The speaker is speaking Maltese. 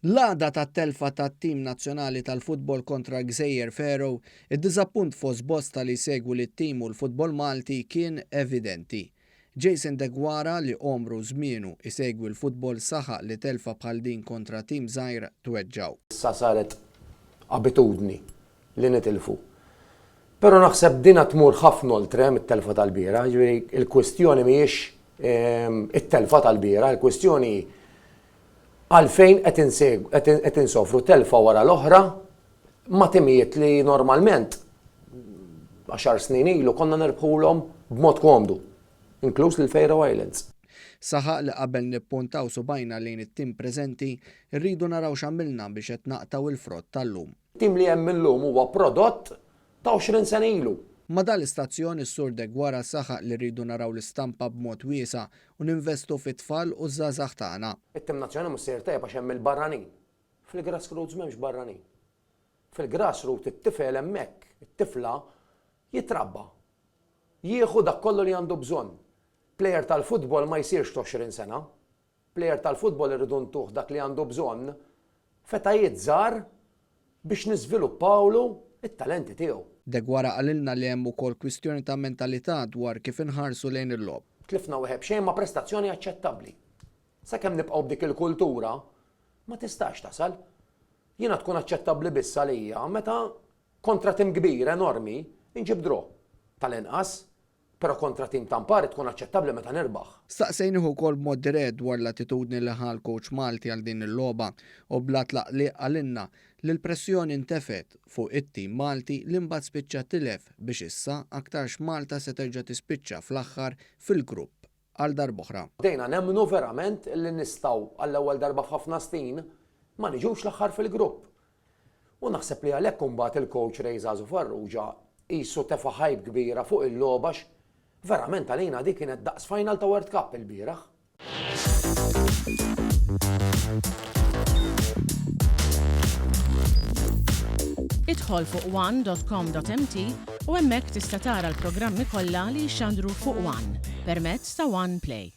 L-għada tat-telfa tat-tim nazzjonali tal-futbol kontra l-Gżejjer Faroe, id-diżappunt fost bosta li jsegwu lit-tim u l-futbol Malti kien evidenti. Jason Deguara li għomru żmienu jsegwi l-futbol saħaq li telfa bħal din kontra tim żgħir tweġġgħu. Issa saret abitudni li nitilfu. Però naħseb dina tmur ħafna oltre mit-telfa tal-bieraħ, jiġifieri l-kwistjoni mhijiex it-telfa tal-bieraħ, il-kwistjoni hi Għalfejn qed insofru telfa wara l-oħra ma' timijiet li normalment għaxar snin ilu konna nirbħulhom b'mod komdu, inkluż lil Faroe Islands. Saħaq li qabel nippuntaw subgħajna lejn it-tim preżenti, irridu naraw x'għamilna biex qed naqtgħu l-frott tal-lum. It-tim li hemm illum huwa prodott ta' 20 sena ilu. Ma' dan l-istazzjon is-Sur Deguara saħaq li rridu naraw l-istampa b'mod wiesa' u ninvestu fit-tfal u ż-żgħażagħ tagħna. It-tim nazzjonali mhux sejjer tajjeb għax hemm il-barranin. Fil-grassroots m'hemmx barranin. Fil-grassroot it-tifel hemmhekk, it-tifla, jitrabba. Jieħu dak kollu li għandu bżonn. Plejer tal-futbol ma jsirx t'20 sena. Plejer tal-futbol irridu ntuh dak li għandu bżonn f'etajiet żgħar biex niżviluppawlu t-talenti tiegħu. Deguara qalilna li hemm ukoll kwistjoni ta' mentalità dwar kif inħarsu lejn il-logħob. Tlifna wieħed b'xejn ma' prestazzjoni aċċettabbli. Sakemm nibqgħu b'dik il-kultura, ma tistax tasal. Jiena tkun aċċettabbli biss għalija meta kontra tim kbir enormi nġib draw. Tal-inqas Però kontra tim ta' mpari tkun aċċettabbli meta nirbaħ. Staqsejnih ukoll b'mod dirett dwar l-attitudni li ħa l-kowċ Malti għal din il-logħba u bla tlaqliq qalilna li l-pressjoni ntefgħet fuq it-tim Malti li mbagħad spiċċa tilef biex issa aktarx Malta se terġa' tispiċċa fl-aħħar fil-grupp għal darb'oħra. Bdejna nemmnu verament li nistgħu għall-ewwel darba f'ħafna snin ma niġux l-aħħar fil-grupp. U naħseb li għalhekk imbagħad il-coach Ray Zazu Farrugia qisu tefa' hype kbira fuq il-logħba għax verament għalina dik kienet daqs final ta' World Cup ilbieraħ. Idħol fuq one.com.mt u hemmhekk tista' tara l-programmi kollha li jixxandru fuq One permezz ta' One Play.